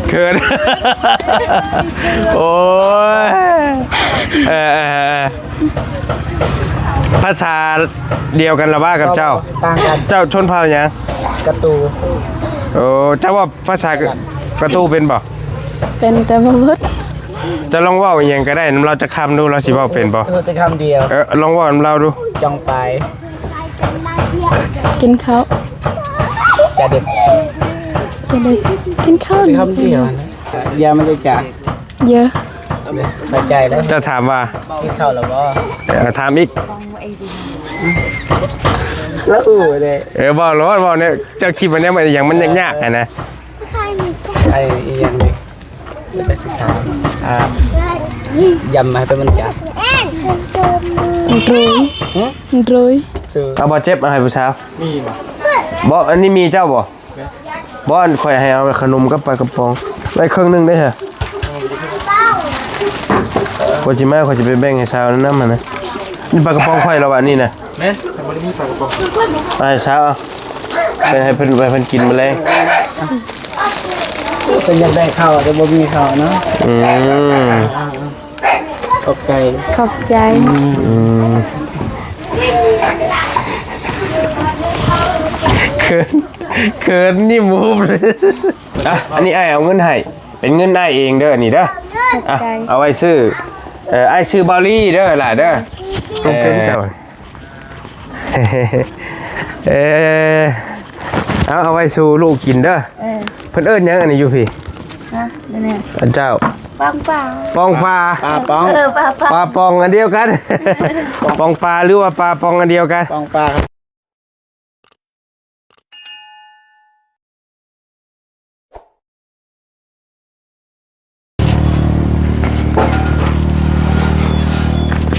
ເຂີນ ໂອ້ຍ ເອີ ເອີ ເອີ ພາສາດຽວກັນລະຫວາກັບເຈົ້າ? ຕ່າງກັນ. ເຈົ້າຊົນເຜົ່າຫຍັງ? ກະຕູ. ໂອ້ ເຈົ້າເວົ້າພາສາກະຕູເປັນບໍ່? ເປັນແຕ່ບໍ່ເບິດ. ເຈົ້າລອງເວົ້າອີ່ຫຍັງກະໄດ້ນຳລາວຈັກຄຳດູ ລາວຊິເວົ້າເປັນບໍ່? ເອີ ແຕ່ຄຳດຽວ. ເອີ ລອງເວົ້ານຳລາວດູ. ຈອງປາຍ. ກິນເຂົ້າ. ຈາເດັບ. ຈາເດັບ. ກິນເຂົ້າ. ແຕ່ຄຳດຽວ. ຢາມັນຈະຈາ. ເຢີ. ເຂົ້າໃຈແລ້ວ. ເຈົ້າຖາມວ່າ ກິນເຂົ້າແລ້ວບໍ່? ເອີ ຖາມອີກ. ລະອູ້ເດ້. ເອີ ເວົ້າໂລດ ເວົ້າແນວ ເຈົ້າຄິດວ່າແນວມັນຫຍັງ ມັນຍາກໆຫັ້ນນະ. ໄອ້ອີ່ຫຍັງເດ້ ໄປສຶກສາ ອ່າ ຢຳໃຫ້ໄປມັນຈາ. ໂດຍ. ຫຶ? ໂດຍ. ເອົາບໍ່ເຈັບ ເອົາໃຫ້ຜູ້ສາວ. ມີບໍ່? ບໍ່ ອັນນີ້ມີເຈົ້າບໍ່? ບໍ່ ອັນຂ້ອຍໃຫ້ເອົາຂະໜົມກັບປາກະປ໋ອງໄວ້ເຄິ່ງໜຶ່ງເດ້ຫະ. ຂ້ອຍຊິມາ ຂ້ອຍຊິໄປແບ່ງໃຫ້ສາວນຳຫັ້ນນະ. ນີ້ປາກະປ໋ອງຂ້ອຍລະຫວານີ້ນະ. ແມ່ນ ແຕ່ບໍ່ໄດ້ມີປາກະປ໋ອງ. ໃຫ້ສາວເອົາ ໄປໃຫ້ເພິ່ນ ໄປໃຫ້ເພິ່ນກິນມື້ແລງ. ເພິ່ນຢາກໄດ້ເຂົ້າ ແຕ່ບໍ່ມີເຂົ້າເນາະ. ອືມ. ຂອບໃຈ. ຂອບໃຈ. ອືມ. ເຂີນ ເຂີນ ຍິ້ມຫຸບເລີຍ. ອ່ະ ອັນນີ້ອ້າຍເອົາເງິນໃຫ້ ເປັນເງິນອ້າຍເອງເດີ ອັນນີ້ເດີ. ອ່ະ ຂອບໃຈ. ເອົາໄວ້ຊື້ ເອີ ອ້າຍຊື່ບາວລີເດີຫຼ້າເດີ. ຂອບໃຈເຈົ້າ. ເອີ ເອົາ ເອົາໄວ້ສູ່ລູກກິນເດີ. ເອີ ເພິ່ນເອີ້ນຫຍັງອັນນີ້ຢູ່ພີ້? ຮະ ອັນນີ້ ອັນເຈົ້າ ປອງປາ ປອງປາ ປາປອງ ເອີ ປາປອງ ປາປອງອັນດຽວກັນ. ປອງປາ ຫຼືວ່າປາປອງອັນດຽວກັນ ປອງປາ.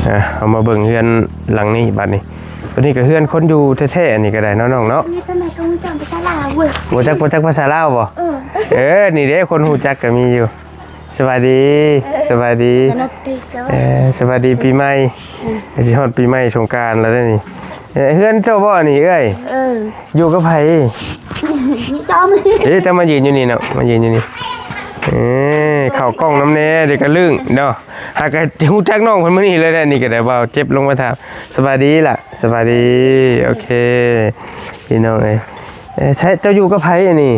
ອ່ະ ເຮົາມາເບິ່ງເຮືອນຫຼັງນີ້ບາດນີ້. ຕົວນີ້ກໍເຮືອນຄົນຢູ່ແທ້ໆ ອັນນີ້ກໍໄດ້ເນາະນ້ອງເນາະ. ນີ້ທຳໄມຕ້ອງຈຳພາສາລາວເວີຍ? ບໍ່ຈັກ ບໍ່ຈັກພາສາລາວບໍ່? ເອີ ເອີ ນີ້ເດ້ ຄົນຮູ້ຈັກກໍມີຢູ່. ສະບາຍດີ ເອີ ສະບາຍດີ ເອີ ສະບາຍດີປີໃໝ່. ເອີ ຊິຮອດປີໃໝ່ສົງການແລ້ວເດ້ນີ້. ເອີ ເຮືອນເຈົ້າບໍ່ນີ້ເອື້ອຍ? ເອີ ຢູ່ກັບໃຜ? ມີເຈົ້າ ເອີ ເຈົ້າມາຢືນຢູ່ນີ້ເນາະ ມາຢືນຢູ່ນີ້. ເອີ ເຂົ້າກ້ອງນຳແດ່ ເດກະລຶ້ງເນາະ. ຫາກະຮູ້ຈັກນ້ອງເພິ່ນມື້ນີ້ເລີຍແຫຼະ. ນີ້ກະໄດ້ບ່າວເຈັບລົງມາຖາມ. ສະບາຍດີລະ ສະບາຍດີ. ໂອເຄ ພີ່ນ້ອງເອີຍ. ເອີ ໃສ ເຈົ້າຢູ່ກັບໃຜອັນນີ້?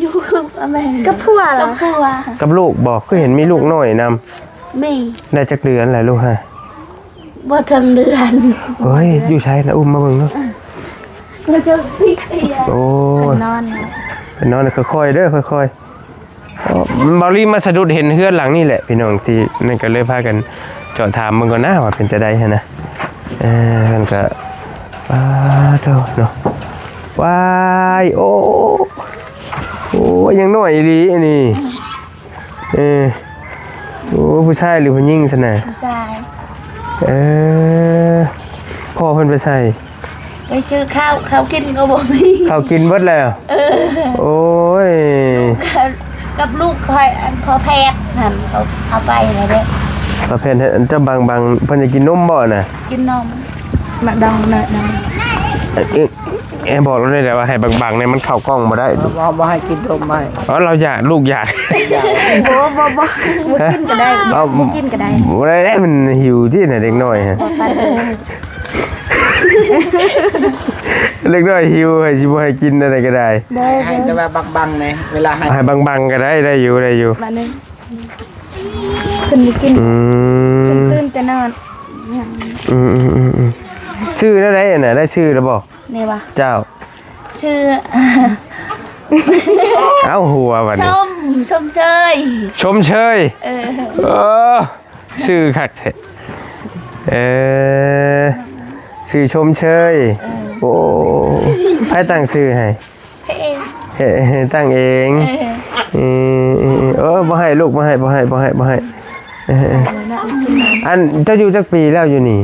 ຢູ່ກັບແມ່ ກັບຜົວລະ ກັບຜົວ ກັບລູກບໍ? ຄືເຫັນມີລູກນ້ອຍນຳ. ມີ ໄດ້ຈັກເດືອນລະລູກຮະ? ບໍ່ເຖິງເດືອນ. ເຮີ້ຍ ຢູ່ໃສນະ? ອຸ້ມມາເບິ່ງດູ. ໂອ້ຍ ນອນ ນອນ ຄ່ອຍໆເດີ ຄ່ອຍໆ. ເອີ ເບົາລີມາສະດຸດເຫັນເຮືອນຫຼັງນີ້ແຫຼະພີ່ນ້ອງ ທີ່ນັ້ນກໍເລີຍພາກັນເຈາະຖາມເບິ່ງກ່ອນນະວ່າເປັນຈັ່ງໃດຫັ້ນນະ. ເອີ ມັນກໍ ປາໂທ້ເນາະ. ວ້າຍ ໂອ້ ໂອ້ ຍັງນ້ອຍອີ່ຫຼີອັນນີ້. ເອີ ໂອ້ ຜູ້ຊາຍຫຼືຜູ້ຍິງຊັ້ນນະ? ຜູ້ຊາຍ. ເອີ ພໍ່ເພິ່ນໄປໃສ? ໄປຊື້ເຂົ້າ ເຂົ້າກິນກໍບໍ່ມີ ເຂົ້າກິນເບິດແລ້ວ. ເອີ ໂອ້ຍ ກັບລູກຂ້ອຍ ອັນພໍ່ແພດຫັ້ນ ເຂົາເອົາໄປແລ້ວເດ້. ພໍ່ແພດ ອັນເຈົ້າບັງໆ ເພິ່ນຈະກິນນົມບໍ່ນະ? ກິນນົມ ໝາກດອງ ໝາກດອງ. ເອ ເອ ບອກລາວແດ່ວ່າໃຫ້ບັງໆ ນີ້ມັນເຂົ້າກ້ອງບໍ່ໄດ້. ບໍ່ ບໍ່ໃຫ້ກິນນົມໃໝ່. ອໍ ລາວຢາກ ລູກຢາກ. ບໍ່ ບໍ່ ບໍ່ ບໍ່ກິນກໍໄດ້ ບໍ່ກິນກໍໄດ້. ບໍ່ໄດ້ ມັນຫິວຕິນະ ເດັກນ້ອຍຫັ້ນ. ເດັກນ້ອຍຫິວ ໃຫ້ ຊິບໍ່ໃຫ້ກິນອັນໃດກໍໄດ້. ບໍ່ ໃຫ້ແຕ່ວ່າບັງໆ ນີ້ ເວລາໃຫ້ ໃຫ້ບັງໆ ກໍໄດ້ ໄດ້ຢູ່ ໄດ້ຢູ່. ບາດນີ້ ເພິ່ນບໍ່ກິນ. ອືມ ເພິ່ນຕື່ນແຕ່ນອນ. ອືມໆ ຊື່ແນວໃດຫັ້ນນະ? ໄດ້ຊື່ແລ້ວບໍ່? ນີ້ຫວາ? ເຈົ້າ ຊື່ ເອົ້າ ຫົວບັດນີ້ ຊົມ ຊົມເຊີຍ ຊົມເຊີຍ. ເອີ ເອີ ຊື່ຄັກແທ້. ເອີ ຊື່ຊົມເຊີຍ. ເອີ ໂອ້ ໃຜຕັ້ງຊື່ໃຫ້? ໃຜເອງ ເຮັດ ເຮັດຕັ້ງເອງ. ເອີ ເອີ ເອີ ບໍ່ໃຫ້ລູກ ບໍ່ໃຫ້ ບໍ່ໃຫ້ ບໍ່ໃຫ້ ບໍ່ໃຫ້. ເອີ ເອີ ອັນເຈົ້າຢູ່ຈັກປີແລ້ວຢູ່ນີ້?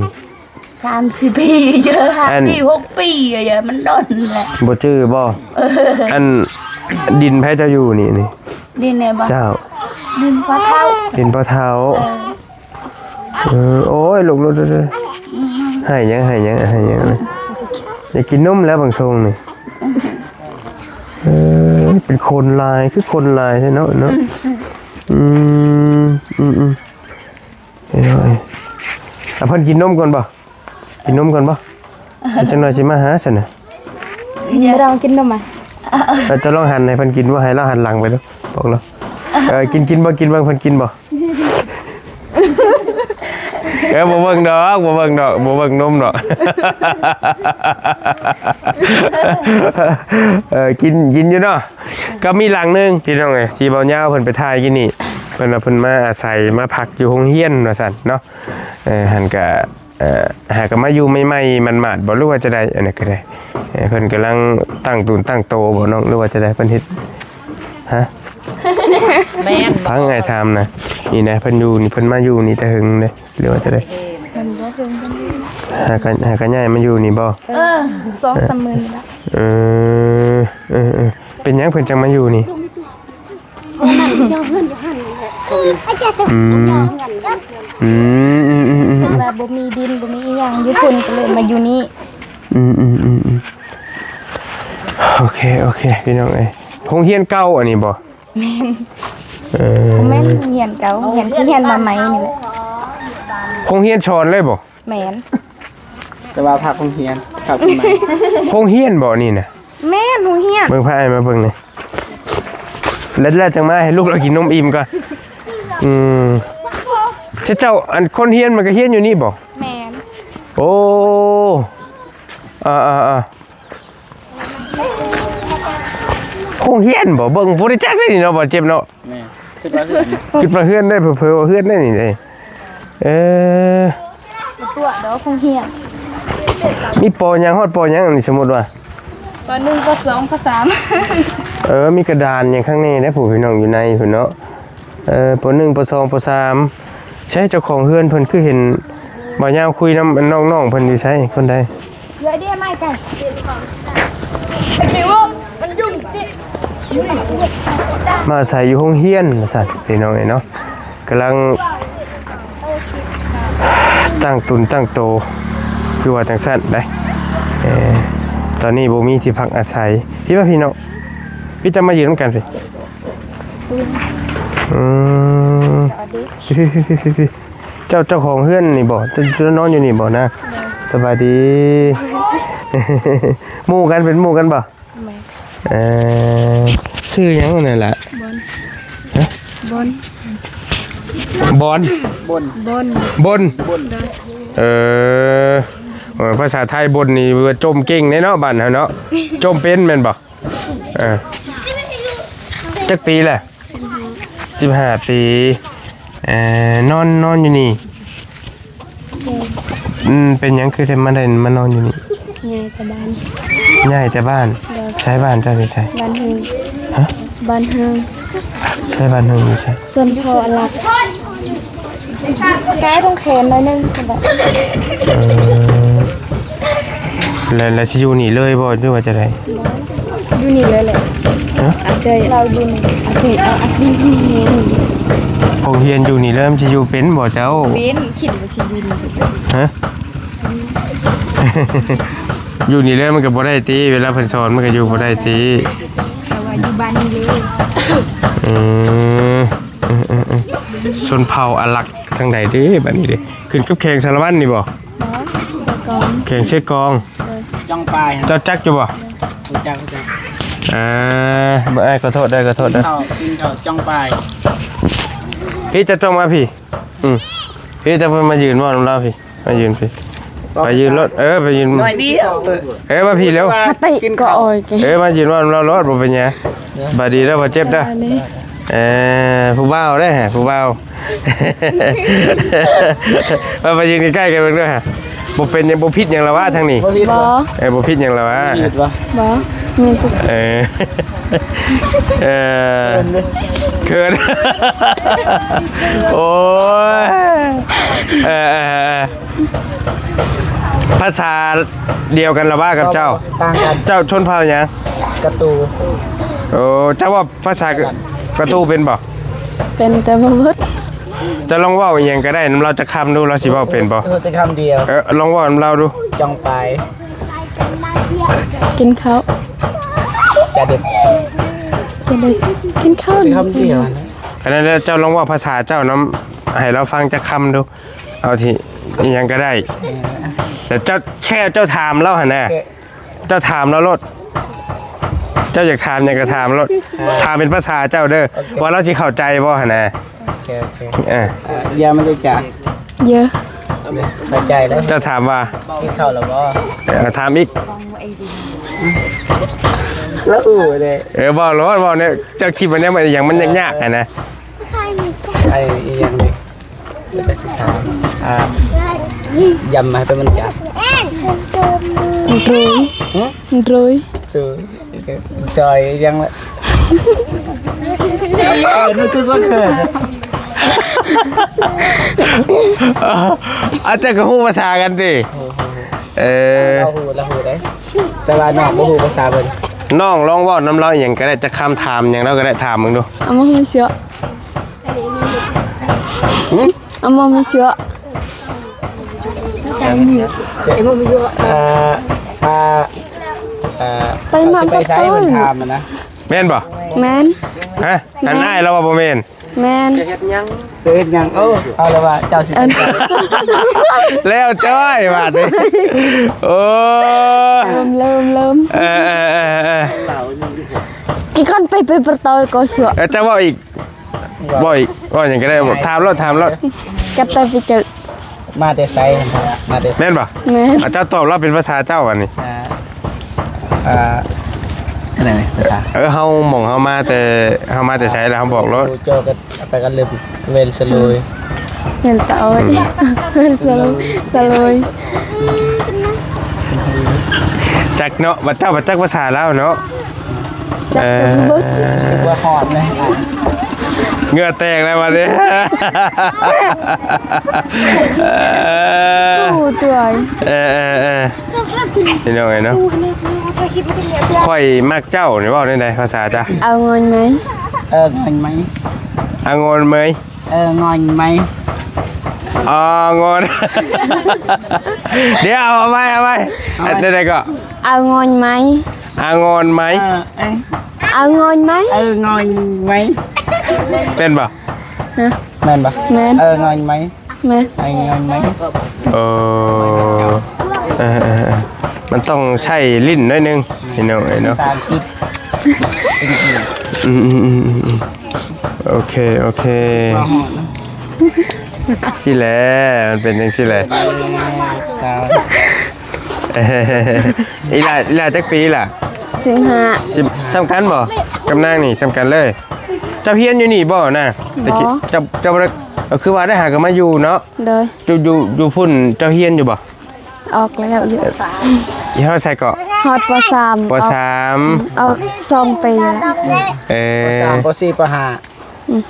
ສາມສີ່ປີເດີ ຫ້າປີ ຫົກປີ ເອີ ມັນດົນແຫຼະ. ບໍ່ຈື່ບໍ່? ເອີ ອັນດິນໃຜເຈົ້າຢູ່ນີ້ ນີ້? ດິນແມ່ນບໍ່? ເຈົ້າ ດິນພໍ່ເຖົ້າ ດິນພໍ່ເຖົ້າ. ເອີ ເອີ ໂອ້ຍ ລູກ ລູກ ລູກ ໃຫ້ຫຍັງ ໃຫ້ຫຍັງ ໃຫ້ຫຍັງ? ຢາກກິນນົມແລ້ວບາງຊ່ວງນີ້. ເອີ ເປັນຄົນຫຼາຍ ຄືຄົນຫຼາຍແທ້ເນາະ ເນາະ. ອືມ ອືມ ອືມ ເອີ ເອົາ ເພິ່ນກິນນົມກ່ອນບໍ່? ກິນນົມກ່ອນບໍ່? ຈັກໜ່ອຍຊິມາຫາຊັ້ນນະ. ບໍ່ຕ້ອງກິນນົມອະ? ເອີ ເຈົ້າລອງຫັນໃຫ້ເພິ່ນກິນບໍ່? ໃຫ້ລາວຫັນຫຼັງໄປດູ ບອກລາວ. ເອີ ກິນ ກິນບໍ່? ກິນເບິ່ງເພິ່ນກິນບໍ່? ເອີ ບໍ່ເບິ່ງດອກ ບໍ່ເບິ່ງດອກ ບໍ່ເບິ່ງນົມດອກ. ເອີ ກິນ ກິນຢູ່ເນາະ. ກໍມີຫຼັງໜຶ່ງພີ່ນ້ອງເອີຍ ທີ່ບ່າວຍາວເພິ່ນໄປຖ່າຍຢູ່ນີ້ ເພິ່ນວ່າເພິ່ນມາອາໄສມາພັກຢູ່ໂຮງຮຽນວ່າຊັ້ນເນາະ. ເອີ ຫັ້ນກະ ເອີ ຫາກະມາຢູ່ໃໝ່ໆ ໝາດໆ ບໍ່ ຫຼືວ່າຈັ່ງໃດ? ອັນນີ້ກໍໄດ້ ເອີ ເພິ່ນກຳລັງຕັ້ງຕູນຕັ້ງໂຕບໍ່ນ້ອງ ຫຼືວ່າຈັ່ງໃດ? ເພິ່ນເຮັດ ຮະ? ແມ່ນ ຟັງອ້າຍຖາມນະ. ນີ້ນະ ເພິ່ນຢູ່ນີ້ ເພິ່ນມາຢູ່ນີ້ແຕ່ເຫິງເດ້ ຫຼືວ່າຈັ່ງໃດ? ມັນບໍ່ເຖິງກັນເດ້ ຫາກະ ຫາກະຍ້າຍມາຢູ່ນີ້ບໍ່? ເອີ ສອງສາມມື້ນີ້ລະ. ເອີ ເອີ ເອີ ເປັນຫຍັງເພິ່ນຈັ່ງມາຢູ່ນີ້? ອືມ ອືມ ອືມ ອືມ ອືມ ວ່າບໍ່ມີດິນ ບໍ່ມີອີ່ຫຍັງຢູ່ພຸ້ນ ກໍເລີຍມາຢູ່ນີ້. ອືມ ອືມ ອືມ ອືມ ໂອເຄ ໂອເຄ ພີ່ນ້ອງເອີຍ. ໂຮງຮຽນເກົ່າອັນນີ້ບໍ່? ແມ່ນ ເອີ ບໍ່ແມ່ນໂຮງຮຽນເກົ່າ ໂຮງຮຽນຄືຮຽນມາໃໝ່ນີ້ແຫຼະ. ໂຮງຮຽນສອນເລີຍບໍ່? ແມ່ນ ແຕ່ວ່າພັກໂຮງຮຽນ ພັກປີໃໝ່. ໂຮງຮຽນບໍ່ນີ້ນະ? ແມ່ນ ໂຮງຮຽນ. ເບິ່ງ ພາອ້າຍມາເບິ່ງແດ່ ແລ້ວ ແລ້ວຈັ່ງມາໃຫ້ລູກລາວກິນນົມອີ່ມກ່ອນ. ອືມ ເຈົ້າ ອັນຄົນຮຽນມັນກໍຮຽນຢູ່ນີ້ບໍ່? ແມ່ນ. ໂອ້ ອ່າໆໆ ໂຮງຮຽນບໍ່? ເບິ່ງບໍ່ໄດ້ຈັກເດ້ນີ້ເນາະ ບາດເຈັບເນາະ. ແມ່ນ ຄິດວ່າເຮືອນ ຄິດວ່າເຮືອນໄດ້ ເຜີໆວ່າເຮືອນໄດ້ນີ້ເດ້. ເອີ ບໍ່ຕົວະດອກໂຮງຮຽນ. ມີປໍຫຍັງຮອດປໍຫຍັງອັນນີ້ ສົມມຸດວ່າ? ປໍໜຶ່ງ ປໍສອງ ປໍສາມ. ເອີ ມີກະດານຫຍັງຂ້າງໃນເດ້ ຜູ້ພີ່ນ້ອງຢູ່ໃນພຸ້ນເນາະ. ເອີ ປໍໜຶ່ງ ປໍສອງ ປໍສາມ. ໃສເຈົ້າຂອງເຮືອນເພິ່ນ ຄືເຫັນບ່າວຍາວຄຸຍນຳນ້ອງໆເພິ່ນ ຢູ່ໃສ ຄົນໃດ? ມາອາໄສຢູ່ໂຮງຮຽນວ່າຊັ້ນ ພີ່ນ້ອງເອີຍເນາະ. ກຳລັງຕັ້ງຕົນຕັ້ງໂຕ ຄືວ່າຈັ່ງຊັ້ນໄດ໋. ເອີ ຕອນນີ້ບໍ່ມີທີ່ພັກອາໄສ. ພີ່ມາ ພີ່ນ້ອງ ພີ່ຈະມາຢືນນຳກັນພີ້. ອືມ ເຈົ້າ ເຈົ້າຂອງເຮືອນນີ້ບໍ່? ເຈົ້ານອນຢູ່ນີ້ບໍ່ນະ? ສະບາຍດີ. ໝູ່ກັນ ເປັນໝູ່ກັນບໍ່? ແມ່ນ. ເອີ ຊື່ຫຍັງນັ້ນລະ? ບອນ. ຮະ? ບອນ. ບອນ. ບົນ. ບົນ. ບົນ. ບົນ. ໂດຍ. ເອີ ພາສາໄທບົນນີ້ຈົມເກັ່ງເດ້ເນາະ ບ້ານເຮົາເນາະ. ຈົມເປັນແມ່ນບໍ່? ເອີ ຈັກປີລະ? ສິບຫ້າປີ. ເອີ ນອນ ນອນຢູ່ນີ້. ອືມ ເປັນຫຍັງຄືໄດ້ມາ ໄດ້ມານອນຢູ່ນີ້? ຍ້າຍແຕ່ບ້ານ. ຍ້າຍແຕ່ບ້ານ. ໂດຍ. ໃສບ້ານເຈົ້າຢູ່ໃສ? ບ້ານເຮີງ. ຮະ? ບ້ານເຮີງ. ໃສບ້ານເຮີງຢູ່ໃສ? ຊົນເຜົ່າອາລັກ. ໃກ້ດົງແຄນໜ້ອຍໜຶ່ງ. ເອີ ແລ້ວ ແລ້ວຊິຢູ່ນີ້ເລີຍບໍ່ ຫຼືວ່າຈັ່ງໃດ? ຢູ່ນີ້ເລີຍແຫຼະ. ຮະ? ອາເຈີຍ ລາວຢູ່ນີ້ ອາເຈີຍ ອາ ໂຮງຮຽນຢູ່ນີ້ເລີຍ ມັນຊິຢູ່ເປັນບໍ່ເຈົ້າ? ເປັນ ຄິດວ່າຊິຢູ່ນີ້. ຮະ? ຢູ່ນີ້ເລີຍມັນກໍບໍ່ໄດ້ຕິ ເວລາເພິ່ນສອນມັນກໍຢູ່ບໍ່ໄດ້ຕິ. ແຕ່ວ່າຢູ່ບ້ານນີ້ເລີຍ. ເອີ ເອີ ເອີ ເອີ ຊົນເຜົ່າອາລັກທາງໃດເດ້ບາດນີ້ເດ້? ຂຶ້ນກັບແຂວງສາລະວັນນີ້ບໍ່? ບໍ່ ເຊກອງ. ແຂວງເຊກອງ. ໂດຍ. ຈອງປາຍ. ເຈົ້າຈັກຢູ່ບໍ່? ຮູ້ຈັກ ຮູ້ຈັກ. ອ່າ ເບິ່ງ ອ້າຍ ຂໍໂທດເດີ ຂໍໂທດເດີ. ກິນເຂົ້າ ກິນເຂົ້າຈອງປາຍ. ພີ່ ເຈົ້າຕ້ອງມາພີ້. ອືມ ພີ່ ເຈົ້າມາຢືນເວົ້ານຳລາວພີ້. ມາຢືນພີ້ ໄປຢືນລົດ. ເອີ ໄປຢືນ ໜ້ອຍດຽວ. ເອີ ມາພີ້ເລັວ. ມາຕິກໍອອຍ. ເອີ ມາຢືນເວົ້ານຳລາວໂລດ ບໍ່ເປັນຫຍັງ. ບາດດີເດີ ບໍ່ເຈັບເດີ. ເອີ ຜູ້ບ່າວເດ້ ຜູ້ບ່າວ. ມາ ໄປຢືນໃກ້ໆກັນເບິ່ງເດີ. ບໍ່ເປັນຫຍັງ ບໍ່ຜິດຫຍັງລະຫວາທາງນີ້? ບໍ່ຜິດ. ບໍ່. ເອີ ບໍ່ຜິດຫຍັງລະຫວາ? ບໍ່. ມີ. ເອີ ເອີ ເຂີນເດ້ ເຂີນ. ໂອ້ຍ ເອີ ເອີ ເອີ ພາສາດຽວກັນລະຫວາກັບເຈົ້າ? ຕ່າງກັນ. ເຈົ້າຊົນເຜົ່າຫຍັງ? ກະຕູ. ໂອ້ ເຈົ້າເວົ້າພາສາກະຕູເປັນບໍ່? ເປັນແຕ່ບໍ່ເບິດ. ເຈົ້າລອງເວົ້າອີ່ຫຍັງກໍໄດ້ນຳລາວຈັກຄຳດູ ລາວຊິເວົ້າເປັນບໍ່? ຮູ້ແຕ່ຄຳດຽວ. ເອີ ລອງເວົ້ານຳລາວດູ. ຈອງປາຍ. ກິນເຂົ້າ. ຈາເດັບ. ຈະໄດ້ກິນເຂົ້າ ກິນຄຳດຽວ. ອັນນັ້ນແຫຼະ ເຈົ້າລອງເວົ້າພາສາເຈົ້ານຳ ໃຫ້ລາວຟັງຈັກຄຳດູ. ເອົາທີ່ອີ່ຫຍັງກໍໄດ້. ແລ້ວເຈົ້າ ແຄ່ເຈົ້າຖາມລາວຫັ້ນນະ. ເຈົ້າຖາມລາວໂລດ. ເຈົ້າຢາກຖາມຫຍັງກໍຖາມໂລດ. ຖາມເປັນພາສາເຈົ້າເດີ ວ່າລາວຊິເຂົ້າໃຈບໍ່ຫັ້ນນະ. ໂອເຄ ໂອເຄ ເອີ ຢາມາເລີຍຈ້າ. ເຢ ເຂົ້າໃຈແລ້ວ. ເຈົ້າຖາມວ່າ ກິນເຂົ້າແລ້ວບໍ່? ເອີ ຖາມອີກ. ລະຮູ້ເດ້. ເອີ ເວົ້າໂລດ ເວົ້າແນວ ເຈົ້າຄິດວ່າແນວມັນອີ່ຫຍັງ ມັນຍາກໆຫັ້ນນະ. ໄອ້ອີ່ຫຍັງນີ້ ເປັນຕາສິຖາມ ອ່າ ຢຳໃຫ້ເປັນມັນຈາ. ໂດຍ ຫຶ? ໂດຍ ໂດຍ ຈອຍຫຍັງລະ. ເອີ ຮູ້ສຶກວ່າເຂີນ. ອາ ເຈົ້າກໍຮູ້ພາສາກັນຕິ? ເອີ ເຮົາຮູ້ ເຮົາຮູ້ເດ້ ແຕ່ວ່ານ້ອງບໍ່ຮູ້ພາສາເພິ່ນ. ນ້ອງລອງເວົ້ານຳລາວອີ່ຫຍັງກໍໄດ້ ຈັກຄຳ ຖາມຫຍັງລາວກໍໄດ້ ຖາມເບິ່ງດູ. ອາມາຮູ້ເຊາະ ຫຶ? ອາມາມີເຊາະ ເອີ ອາ ອາ ໄປມາ ຊິໄປໃສ ເພິ່ນຖາມຫັ້ນນະ. ແມ່ນບໍ່? ແມ່ນ. ຮະ? ອັນອ້າຍລາວວ່າບໍ່ແມ່ນ. ແມ່ນ. ຈະເຮັດຫຍັງ? ຈະເຮັດຫຍັງ? ໂອ້ ເອົາລະວ່າເຈົ້າຊິໄປໃສ. ແລ້ວຈ້ອຍບາດນີ້. ໂອ້ຍ ເລີ່ມ ເລີ່ມ ເລີ່ມ. ເອີ ເອີ ເອີ ເອີ ກິນກ່ອນ ໄປ ໄປປະຕອຍກໍເຊາະ. ເອີ ເຈົ້າເວົ້າອີກ. ເວົ້າອີກ ເວົ້າຫຍັງກໍໄດ້. ຖາມໂລດ ຖາມໂລດ. ກັບແຕ່ໄປເຈີ ມາແຕ່ໃສ? ມາແຕ່ໃສ? ແມ່ນບໍ່? ແມ່ນ. ອາ ເຈົ້າຕອບລາວເປັນພາສາເຈົ້າບາດນີ້. ອ່າ ອ່າ ອັນໃດພາສາ? ເອີ ເຮົາ ໝ່ອງເຮົາມາແຕ່ ເຮົາມາແຕ່ໃສລະ ເຮົາບອກໂລດ. ເຈົ້າກໍໄປກັນເລີຍ ເວນສະໂລຍ. ແມ່ນຕາໂອຍ ເວນສະໂລຍ ສະໂລຍ. ຈັກເນາະ ບັດເຈົ້າ ບັດຈັກພາສາລາວເນາະ. ຈັກ ເອີ ກໍເບິດ ຮູ້ສຶກວ່າຮ້ອນເລີຍ ເຫື່ອແຕກແລ້ວບັດນີ້. ເອີ ໂອ້ ຕາຍ. ເອີ ເອີ ເອີ ພີ່ນ້ອງເອີຍເນາະ. ຂ້ອຍມັກເຈົ້ານີ້ ເວົ້າແນວໃດພາສາເຈົ້າ? ເອົາງອນໄໝ? ເອີ ງອນໄໝ? ເອົາງອນໄໝ? ເອີ ງອນໄໝ? ອໍ ງອນ. ດຽວ ເອົາໃໝ່ ເອົາໃໝ່. ເອົາໃໝ່. ແນວໃດກໍ? ເອົາງອນໄໝ? ອາງອນໄໝ? ເອີ ເອີ ອາງອນໄໝ? ເອີ ງອນໄໝ? ແມ່ນບໍ່? ຮະ? ແມ່ນບໍ່? ແມ່ນ. ເອີ ງອນໄໝ? ແມ່ນ. ອາງອນໄໝ? ເອີ ເອີ ເອີ ເອີ ມັນຕ້ອງໃຊ້ຫຼິ້ນໜ້ອຍໜຶ່ງ ພີ່ນ້ອງເອີຍເນາະ. ພາສາອັງກິດ. ອືມ ອືມ ອືມ ອືມ ອືມ. ໂອເຄ ໂອເຄ. ຊີ້ແຫຼະ ມັນເປັນຈັ່ງຊີ້ແຫຼະ. ສາວ ອີ່ຫຼ້າ ອີ່ຫຼ້າຈັກປີລະ? ສິບຫ້າ. ສິບ ສ່ຳກັນບໍ່ກັບນາງນີ້? ສ່ຳກັນເລີຍ. ເຈົ້າຮຽນຢູ່ນີ້ບໍ່ນາງ? ແຕ່ກີ້ ບໍ່ ເຈົ້າ ເຈົ້າບໍ່ໄດ້ ກໍຄືວ່າໄດ້ຫາກໍມາຢູ່ເນາະ. ໂດຍ. ຢູ່ ຢູ່ ຢູ່ພຸ້ນເຈົ້າຮຽນຢູ່ບໍ່? ອອກແລ້ວ ຢູ່ ຮອດໃສເກາະ? ຮອດ ປໍສາມ. ປໍສາມ ອອກສອງປີແລ້ວ. ເອີ ປໍສາມ ປໍສີ່ ປໍຫ້າ. ອືມ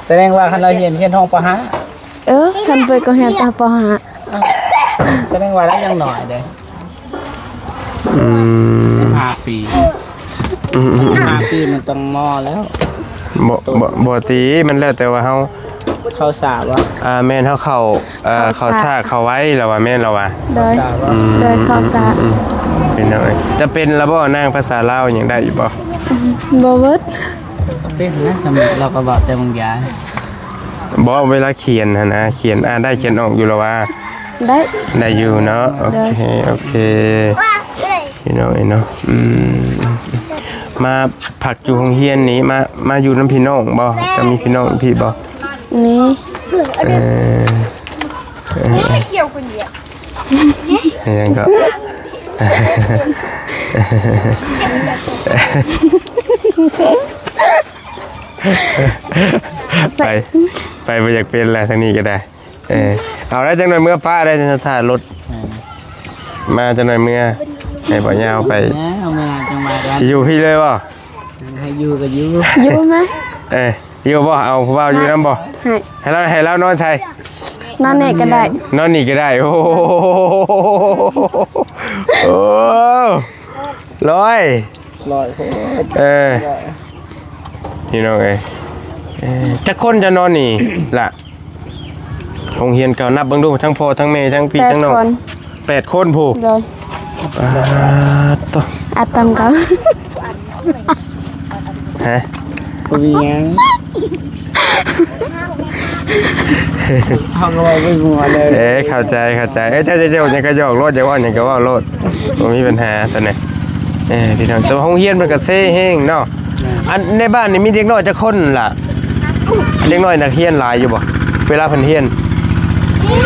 ສະແດງວ່າຄັນລາວຮຽນ ຮຽນຮອດ ປໍຫ້າ. ເອີ ຄັນເປີດກໍຮຽນແຕ່ ປໍຫ້າ. ສະແດງວ່າລາວຍັງນ້ອຍເດ້. ອືມ ສິບຫ້າປີ. ອືມ ສິບຫ້າປີມັນຕ້ອງມໍແລ້ວ. ບໍ່ ບໍ່ ບໍ່ຕິ ມັນແລ້ວແຕ່ວ່າເຮົາ ເຂົ້າສາວະ? ອ່າ ແມ່ນ ເຮົາເຂົ້າ ເອີ ເຂົ້າສາ ເຂົ້າສາເຂົ້າໄວລະວ່າ ແມ່ນລະວ່າ. ໂດຍ ເຂົ້າສາວະ? ອືມ ໂດຍ ເຂົ້າສາ. ອືມ ອືມ ເປັນຫຍັງເອີຍ? ຈະເປັນລະບໍ່ນາງ ພາສາລາວຫຍັງໄດ້ຢູ່ບໍ່? ບໍ່ເບິດ. ເປັນນະ ສ່ຳລາວກໍເວົ້າແຕ່ບາງຢ່າງ. ບໍ່ ເວລາຂຽນຫັ້ນນະ ຂຽນ ອ່ານໄດ້ ຂຽນອອກຢູ່ລະວ່າ? ໄດ້ ໄດ້ຢູ່ເນາະ. ໂອເຄ ໂອເຄ ພີ່ນ້ອງເອີຍເນາະ. ອືມ ມາພັກຢູ່ໂຮງຮຽນນີ້ ມາ ມາຢູ່ນຳພີ່ນ້ອງບໍ່? ຈະມີພີ່ນ້ອງຢູ່ພີ້ບໍ່? ມີ. ເອີ ເອີ ເອີ ຫຍັງກໍ ໄປ ໄປບໍ່ຢາກເປັນແລ້ວ ທາງນີ້ກໍໄດ້. ເອີ ເອົາໄດ້ ຈັກໜ່ອຍເມືອປະໄດ້ ຖ້າລົດ ເອີ ມາ ຈັກໜ່ອຍເມືອ ໃຫ້ບໍ່ຍາວໄປ. ເອີ ເອົາມາ ຈັ່ງມາກັນ. ຊິຢູ່ພີ້ເລີຍບໍ່? ໃຫ້ຢູ່ກໍຢູ່. ຢູ່ໄໝ? ເອີ ຢູ່ບໍ່? ເອົາຜູ້ບ່າວຢູ່ນຳບໍ່? ໃຫ້ ໃຫ້ລາວ ໃຫ້ລາວນອນໃສ? ນອນນີ້ກໍໄດ້. ນອນນີ້ກໍໄດ້. ໂອ້ໂຫ ໂອ້ ຮ້ອຍ ຮ້ອຍ. ເອີ ພີ່ນ້ອງເອີຍ ເອີ ຈັກຄົນຈະນອນນີ້ລະ? ໂຮງຮຽນເກົ່າ ນັບເບິ່ງດູ ທັງພໍ່ທັງແມ່ ທັງພີ່ທັງນ້ອງ ແປດຄົນ. ແປດຄົນພຸ້ນ. ໂດຍ. ປາດໂທ້ ອັດຕຳເກົ່າ. ຮະ? ບໍ່ມີຫຍັງ ເຮົາກໍເວົ້າໄປໝົດເລີຍ. ເອີ ເຂົ້າໃຈ ເຂົ້າໃຈ. ເອີ ເຈົ້າ ເຈົ້າ ເຈົ້າຫຍັງກໍຫຍອກໂລດ ຢາກເວົ້າຫຍັງກໍເວົ້າໂລດ ບໍ່ມີບັນຫາຕົວນີ້. ເອີ ພີ່ນ້ອງ ແຕ່ວ່າໂຮງຮຽນເພິ່ນກໍເຊແຮງເນາະ. ອັນໃນບ້ານນີ້ມີເດັກນ້ອຍຈັກຄົນລະ? ເດັກນ້ອຍນັກຮຽນຫຼາຍຢູ່ບໍ່ ເວລາເພິ່ນຮຽນ?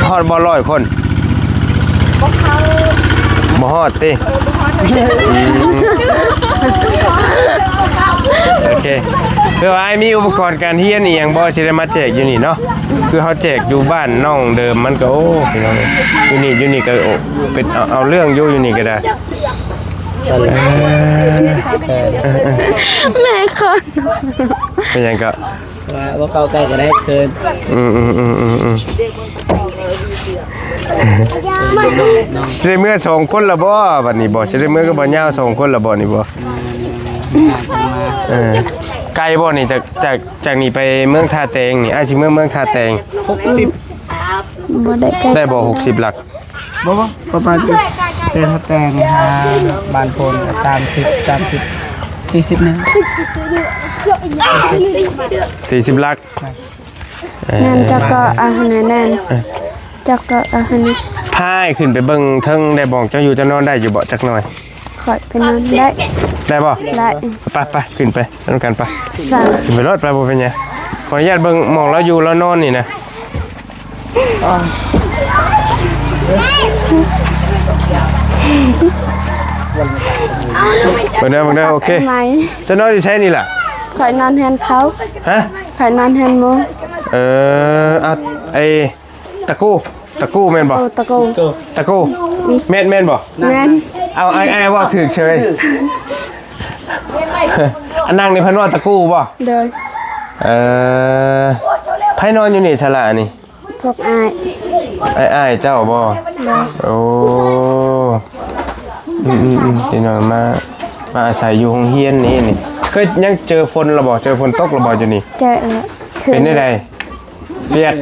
ຮອດບໍ່ຮ້ອຍຄົນ? ບໍ່ເຂົ້າ ບໍ່ຮອດຕິ? ເອີ ບໍ່ຮອດ. ອືມ ໂອເຄ ຄືວ່າອ້າຍມີອຸປະກອນການຮຽນອີ່ຫຍັງບໍ່ ຊິໄດ້ມາແຈກຢູ່ນີ້ເນາະ. ຄືເຮົາແຈກຢູ່ບ້ານນ້ອງເດີມ ມັນກໍ ໂອ້ ພີ່ນ້ອງເອີຍ ຢູ່ນີ້ ຢູ່ນີ້ກໍ ໂອ້ ເປັນ ເອົາ ເອົາເລື່ອງຢູ່ ຢູ່ນີ້ກໍໄດ້. ເອີ ເອີ ເອີ ແມ່ຄົນ ເປັນຫຍັງກໍ ວ່າບໍ່ເຂົ້າໃກ້ກໍໄດ້ຄືນ. ອືມ ອືມ ອືມ ອືມ ອືມ ຊິໄດ້ເມືອສອງຄົນລະບໍ່ບັດນີ້ບໍ່? ຊິໄດ້ເມືອກັບບ່າວຍາວສອງຄົນລະບໍ່ນີ້ບໍ່? ເອີ ໄກບໍ່ນີ້ ຈາກ ຈາກ ຈາກນີ້ໄປເມືອງທ່າແຕງນີ້ ອ້າຍຊິເມືອເມືອງທ່າແຕງ ຫົກສິບ ບໍ່ໄດ້ໄກ ໄດ້ບໍ່ຫົກສິບຫຼັກ? ບໍ່ ບໍ່ ປະມານແຕ່ຖ້າແຕ່ງຫາບ້ານໂພນກໍສາມສິບ ສາມສິບ ສີ່ສິບນີ້ ສີ່ສິບຫຼັກ. ແມ່ນ ເຈົ້າກໍ ເອີ ອັນນັ້ນ ເອີ ເຈົ້າກໍ ອັນນັ້ນ ພາອ້າຍຂຶ້ນໄປເບິ່ງເທິງໄດ້ບໍ່? ເຈົ້າຢູ່ເຈົ້ານອນໄດ້ຢູ່ບໍ່ຈັກໜ່ອຍ? ຂ້ອຍໄປນອນໄດ້ ໄດ້ບໍ່? ໄດ້. ໄປ ໄປ ຂຶ້ນໄປນຳກັນໄປ. ສາ ຂຶ້ນໄປໂລດໄປ ບໍ່ເປັນຫຍັງ. ຂໍອະນຸຍາດເບິ່ງໝ່ອງລາວຢູ່ລາວນອນນີ້ນະ. ອໍ ເບິ່ງເດີ ເບິ່ງເດີ. ໂອເຄ ເຈົ້ານອນຢູ່ໃສນີ້ລະ? ຂ້ອຍນອນເຮືອນເຂົາ. ຮະ? ຂ້ອຍນອນເຮືອນໝູ່. ເອີ ອ່ະ ໄອ້ ຕະກູ ຕະກູແມ່ນບໍ່? ໂອ້ ຕະກູ ຕະກູ ແມ່ນ ແມ່ນບໍ່? ແມ່ນ. ເອົາ ອ້າຍ ອ້າຍເວົ້າຖືກເຊີຍ. ອັນນັ້ນນີ້ເພິ່ນເວົ້າຕະກູບໍ່? ໂດຍ. ເອີ ໃຜນອນຢູ່ນີ້ຊະລະນີ້? ພວກອ້າຍ ອ້າຍ ອ້າຍເຈົ້າບໍ່? ໂດຍ. ໂອ້ ອືມໆ ພີ່ນ້ອງມາ ມາອາໄສຢູ່ໂຮງຮຽນນີ້ ນີ້ ເຄີຍຍັງເຈີຝົນລະບໍ່? ເຈີຝົນຕົກລະບໍ່ຢູ່ນີ້? ເຈີແລ້ວ. ເປັນແນວໃດ? ປຽກ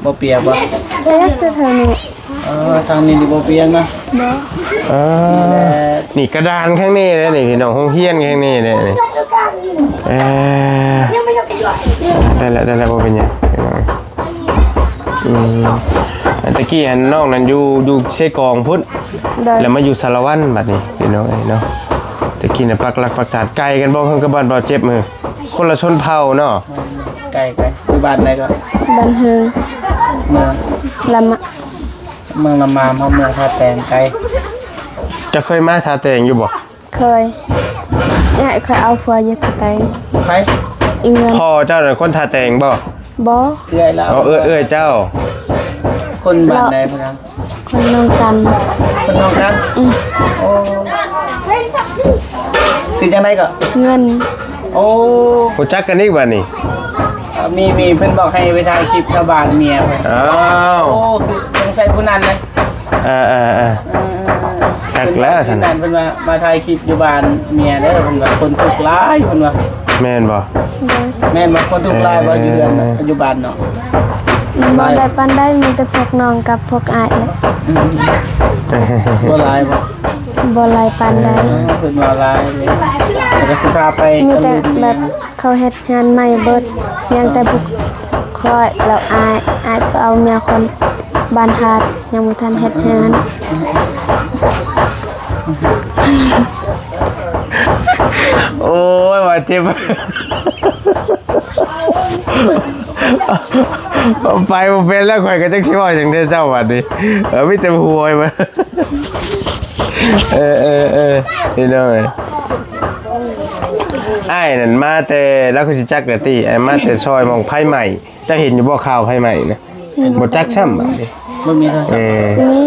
ບໍ່ປຽກບໍ່? ປຽກແຕ່ທາງນີ້. ເອີ ທາງນີ້ນີ້ບໍ່ປຽກນະ? ບໍ່. ເອີ ນີ້ກະດານຂ້າງນີ້ເດ້ນີ້ ພີ່ນ້ອງ ໂຮງຮຽນຂ້າງນີ້ເດ້ນີ້. ເອີ ໄດ້ແລ້ວ ໄດ້ແລ້ວ ບໍ່ເປັນຫຍັງ ພີ່ນ້ອງ. ອືມ ແຕ່ກີ້ຫັ້ນນ້ອງນັ້ນຢູ່ ຢູ່ເຊກອງພຸ້ນ. ໂດຍ. ແລ້ວມາຢູ່ສາລະວັນບັດນີ້ ພີ່ນ້ອງເອີຍເນາະ. ແຕ່ກີ້ນະປັກຫຼັກປັກຖານ ໄກກັນບໍ່ ເຮືອນກັບບ້ານບ່າວເຈັບ? ຄົນລະຊົນເຜົ່າເນາະ. ໄກ ໄກ ຢູ່ບ້ານໃດກໍ? ບ້ານເຮີງ. ເມືອງ? ລະມະ ເມືອງລະມາມ ເຮົາເມືອງທ່າແຕງ ໄກ. ເຈົ້າເຄີຍມາທ່າແຕງຢູ່ບໍ່? ເຄີຍ. ເອື້ອຍຂ້ອຍເອົາຜົວຢູ່ທ່າແຕງ. ໃຜ? ອີເງິນ. ພໍ່ເຈົ້ານັ້ນຄົນທ່າແຕງບໍ່? ບໍ່. ເອື້ອຍລາວ. ອໍ ເອື້ອຍ ເອື້ອຍເຈົ້າ. ຄົນບ້ານໃດພຸ້ນນະ? ຄົນໜອງກັນ. ຄົນໜອງກັນ? ອືມ. ໂອ້ ຊື່ຈັ່ງໃດກໍ? ເງິນ. ໂອ້ ຮູ້ຈັກກັນອີກບັດນີ້. ເອີ ມີ ມີ ເພິ່ນບອກໃຫ້ໄປຖ່າຍຄລິບຊາວບ້ານເມຍເພິ່ນ. ອ້າວ ໂອ້ ຄືສົງໄສຜູ້ນັ້ນເລີຍ. ເອີໆໆ ເອີໆໆ ຈັກແລ້ວຊັ້ນ. ເພິ່ນວ່າມາຖ່າຍຄລິບຢູ່ບ້ານເມຍເດີ ເພິ່ນວ່າຄົນທຸກຫຼາຍ ເພິ່ນວ່າ. ແມ່ນບໍ່? ໂດຍ. ແມ່ນບໍ່? ຄົນທຸກຫຼາຍບໍ່? ເອີ ຢູ່ເຮືອນ ຢູ່ບ້ານເນາະ. ບໍ່ຫຼາຍປານໃດ ມີແຕ່ພວກນ້ອງກັບພວກອ້າຍແຫຼະ. ອືມ ບໍ່ຫຼາຍບໍ່? ບໍ່ຫຼາຍປານໃດ. ເອີ ເພິ່ນວ່າຫຼາຍເດ້ ແລ້ວກໍຊິພາໄປ ມີແຕ່ແບບເຂົາເຮັດເຮືອນໃໝ່ເບິດ ຍັງແຕ່ພວກຂ້ອຍ ແລ້ວອ້າຍ ອ້າຍກໍເອົາເມຍຄົນບ້ານທາດ ຍັງບໍ່ທັນເຮັດເຮືອນ. ໂອ້ຍ ວ່າເຈັບ ໄປບໍ່ເປັນແລ້ວ ຂ້ອຍກໍຈັກຊິເວົ້າຫຍັງແດ່ເຈົ້າບັດນີ້. ເອີ ມີແຕ່ຫົວໄວ້. ເອີໆໆ ພີ່ນ້ອງເອີຍ ອ້າຍນັ້ນມາແຕ່ ລາວຄືຊິຈັກແຫຼະຕິ ອ້າຍມາແຕ່ຊອຍໝ່ອງໄຟໄໝ້. ເຈົ້າເຫັນຢູ່ບໍ່ຂ່າວໄຟໄໝ້ນະ? ເຫັນ. ບໍ່ຈັກຊ້ຳບາດນີ້. ບໍ່ມີໂທລະສັບ. ເອີ ມີ.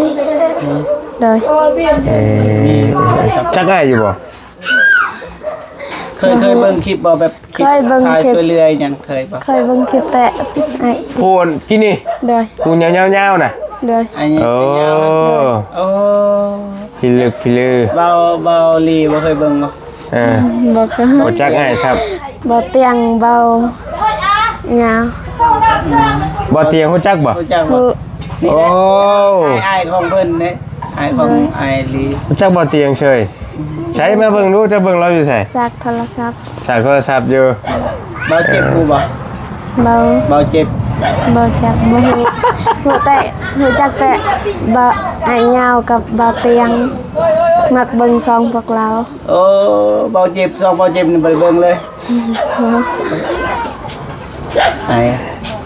ໂດຍ. ເອີ ມີໂທລະສັບ. ຈັກອ້າຍຢູ່ບໍ່? ເຄີຍ ເຄີຍເບິ່ງຄລິບບໍ່? ແບບຄລິບ ເຄີຍເບິ່ງ ຖ່າຍ ຄລິບ ຊ່ວຍເຫຼືອຫຍັງ ເຄີຍບໍ່? ເຄີຍເບິ່ງຄລິບແຕ່ອ້າຍ ຜູ້ກິນນີ້. ໂດຍ. ຜູ້ຍາວໆນະ. ໂດຍ. ໂອ້ ໂອ້ ພິລຶກພິລື. ເບົາ ເບົາລີບໍ່ເຄີຍເບິ່ງບໍ່? ເອີ ບໍ່ເຄີຍ. ບໍ່ຈັກອ້າຍຊ້ຳ. ບໍ່ຕຽງ ເບົາຍາວ. ບໍ່ຕຽງຮູ້ຈັກບໍ່? ຮູ້ຈັກບໍ່? ໂອ້ ອ້າຍຂອງເພິ່ນເດ້ ອ້າຍຂອງ ໂດຍ ອ້າຍລີ. ຮູ້ຈັກບໍ່ຕຽງເຊີຍ? ໃສ ມາເບິ່ງດູ ເຈົ້າເບິ່ງລາວຢູ່ໃສ? ສາກໂທລະສັບ. ສາກໂທລະສັບຢູ່. ເບົາເຈັບຮູ້ບໍ່? ເບົາ ເບົາເຈັບ. ເບົາຈັກ ບໍ່ຮູ້. ຮູ້ແຕ່ ຮູ້ຈັກແຕ່ເບົາ ອ້າຍຍາວກັບເບົາຕຽງ. ມັກເບິ່ງຊ່ອງພວກລາວ. ໂອ້ ເບົາເຈັບ ຊ່ອງເບົາເຈັບນີ້ບໍ່ໄດ້ເບິ່ງເລີຍ. ໄປ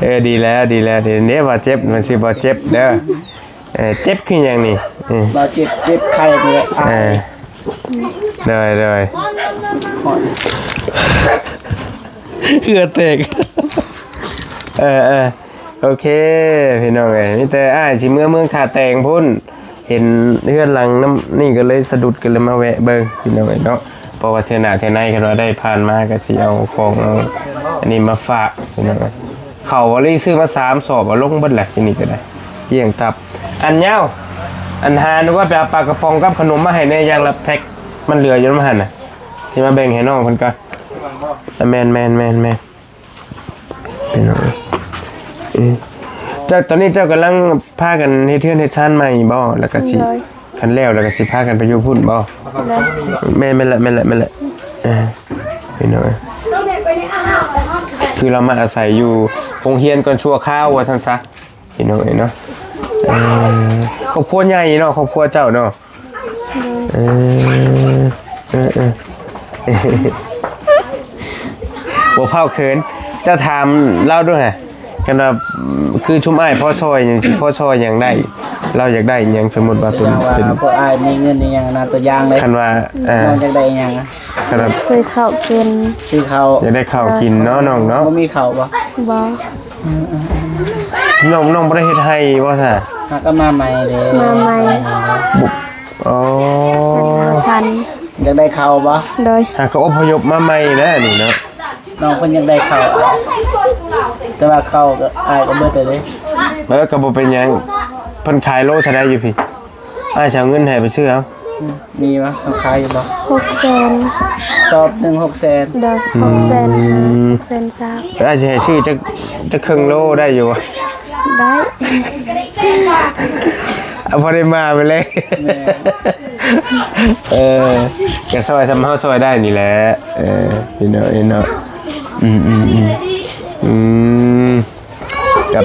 ເອີ ດີແລ້ວ ດີແລ້ວ ດີແລ້ວ. ເດ້ ເບົາເຈັບ ມັນຊື່ເບົາເຈັບເດີ. ເອີ ເຈັບຄືຫຍັງນີ້? ເອີ ເບົາເຈັບ ເຈັບໄຂ້ນີ້ແຫຼະ. ເອີ ໂດຍ ໂດຍ. ເຫື່ອແຕກ. ເອີ ເອີ ໂອເຄ ພີ່ນ້ອງເອີຍ ມີແຕ່ອ້າຍຊິເມືອເມືອງທ່າແຕງພຸ້ນ ເຫັນເຮືອນຫຼັງນຳນີ້ກໍເລີຍສະດຸດ ກໍເລີຍມາແວະເບິ່ງ ພີ່ນ້ອງເອີຍເນາະ. ເພາະວ່າເທື່ອໜ້າເທື່ອໃນ ຄັນວ່າໄດ້ຜ່ານມາກໍຊິເອົາຂອງ ເອົາອັນນີ້ມາຝາກ ພີ່ນ້ອງເອີຍ. ເຂົ້າບໍລິຊື້ມາສາມສອບ ເອົາລົງເບິດແຫຼະ ທີ່ນີ້ກໍໄດ້ ກ້ຽງຕັບ. ອັນຍາວ ອັນຫານວ່າໄປເອົາປາກະປ໋ອງກັບຂະໜົມມາໃຫ້ແດ່ ຢ່າງລະແພັກ ມັນເຫຼືອຢູ່ນຳຫັ້ນນະ ຊິມາແບ່ງໃຫ້ນ້ອງເພິ່ນກ່ອນ. ແມ່ນໆໆໆ ພີ່ນ້ອງເອີຍ ເຈົ້າ ຕອນນີ້ເຈົ້າກຳລັງພາກັນເຮັດເຮືອນເຮັດຊານໃໝ່ບໍ? ແລ້ວກໍຊິ ໂດຍ ຄັນແລ້ວ ແລ້ວກໍຊິພາກັນໄປຢູ່ພຸ້ນບໍ? ໂດຍ ແມ່ນ ແມ່ນລະ ແມ່ນລະ ແມ່ນລະ. ເອີ ພີ່ນ້ອງເອີຍ ຄືລາວມາອາໄສຢູ່ໂຮງຮຽນກ່ອນຊົ່ວຄາວວ່າຊັ້ນຊະ ພີ່ນ້ອງເອີຍເນາະ. ເອີ ຄອບຄົວໃຫຍ່ເນາະ ຄອບຄົວເຈົ້າເນາະ. ໂດຍ ເອີ ເອີ ເອີ ບໍ່ພາວເຂີນ. ເຈົ້າຖາມລາວດູຫະ ຄັນວ່າ ຄືຊຸມອ້າຍພໍຊ່ອຍຫຍັງ ຊິພໍຊ່ອຍຫຍັງໄດ້ ລາວຢາກໄດ້ຫຍັງ? ສົມມຸດວ່າເປັນ ຄືວ່າ ເປັນ ພວກອ້າຍມີເງິນອີ່ຫຍັງນະ ຕົວຢ່າງເລີຍ ຄັນວ່າ ເອີ ນ້ອງຢາກໄດ້ອີ່ຫຍັງ? ຄັນວ່າ ຊື້ເຂົ້າກິນ ຊື້ເຂົ້າ ຢາກໄດ້ເຂົ້າກິນເນາະ ໂດຍ ນ້ອງເນາະ. ບໍ່ມີເຂົ້າບໍ່? ບໍ່. ອືມໆໆ ນ້ອງ ນ້ອງບໍ່ໄດ້ເຮັດໄຮ່ບໍ່ຊະ? ຫາກໍມາໃໝ່ເດ້ ມາໃໝ່. ອໍ ພັນ ຢາກໄດ້ເຂົ້າບໍ່? ໂດຍ ຫາກໍອົບພະຍົບມາໃໝ່ນະນີ້ເນາະ. ນ້ອງເພິ່ນຢາກໄດ້ເຂົ້າ ແຕ່ວ່າເຂົ້າກໍ ອ້າຍກໍເບິດແລ້ວເດ້. ເອີ ກໍບໍ່ເປັນຫຍັງ ເພິ່ນຂາຍໂລເທົ່າໃດຢູ່ພີ້? ອ້າຍຊິເອົາເງິນໃຫ້ໄປຊື້ເອົາ. ອືມ ມີວະ ເຂົາຂາຍຢູ່ບໍ່? ຫົກແສນ ສອບໜຶ່ງຫົກແສນ. ໂດຍ ອືມ ຫົກແສນ ຫົກແສນຊາວ. ອ້າຍຊິໃຫ້ຊື້ຈັກ ຈັກເຄິ່ງໂລໄດ້ຢູ່ບໍ່? ໄດ້ ເອົາພໍໄດ້ມາໄປເລີຍ. ແມ່ນ ເອີ ກໍຊ່ອຍສ່ຳເຮົາຊ່ອຍໄດ້ນີ້ແຫຼະ. ເອີ ພີ່ນ້ອງເອີຍເນາະ. ອືມໆໆ ອືມ ກັບ